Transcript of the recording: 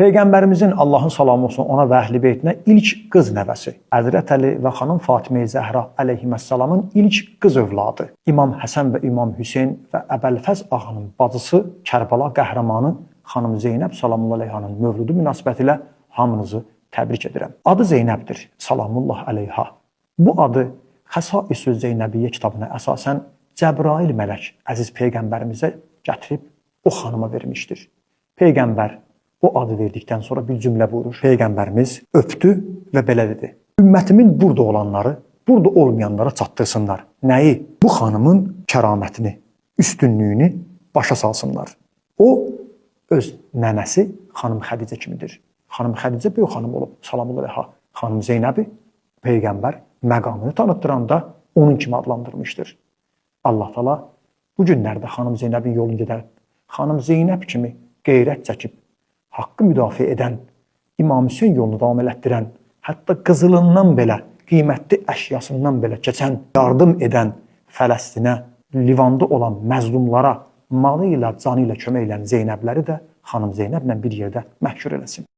Peyğəmbərimizin, Allahın salamı olsun ona və əhl-i beytinə, ilk qız nəvəsi, Həzrət Əli və xanım Fatimə Zəhra əleyhissalamın ilk qız övladı, İmam Həsən və İmam Hüseyn və Əbəlfəz ağanın bacısı, Kərbəla qəhrəmanı xanım Zeynəb salamullah əleyhanın mövludu münasibətilə hamınızı təbrik edirəm. Adı Zeynəbdir, salamullah əleyha. Bu adı Xəsaisü Zeynəbiyyə kitabına əsasən Cəbrail mələk əziz peyğəmbərimizə gətirib o xanıma vermişdir. Peyğəmbər o adı verdikdən sonra bir cümlə buyurur. Peyğəmbərimiz öpdü və belə dedi: "Ümmətimin burada olanları burada olmayanlara çatdırsınlar. Nəyi? Bu xanımın kəramətini, üstünlüyünü başa salsınlar." O öz nənəsi xanım Xədicə kimidir. Xanım Xədicə böyük xanım olub, salamullah əleyha. Xanım Zeynəbi peyğəmbər məqamını tanıtdıranda onun kimi adlandırmışdır. Allah Taala bu günlərdə xanım Zeynəbin yolunu gedən, xanım Zeynəb kimi qeyrət çəkib haqqı müdafiə edən, İmam Hüseyn yolunu davam elətdirən, hətta qızılından belə, qiymətli əşyasından belə keçən, yardım edən Fələstinə, Livanda olan məzlumlara malı ilə, canı ilə kömək edən Zeynəbləri də xanım Zeynəblə bir yerdə məhşur eləsin.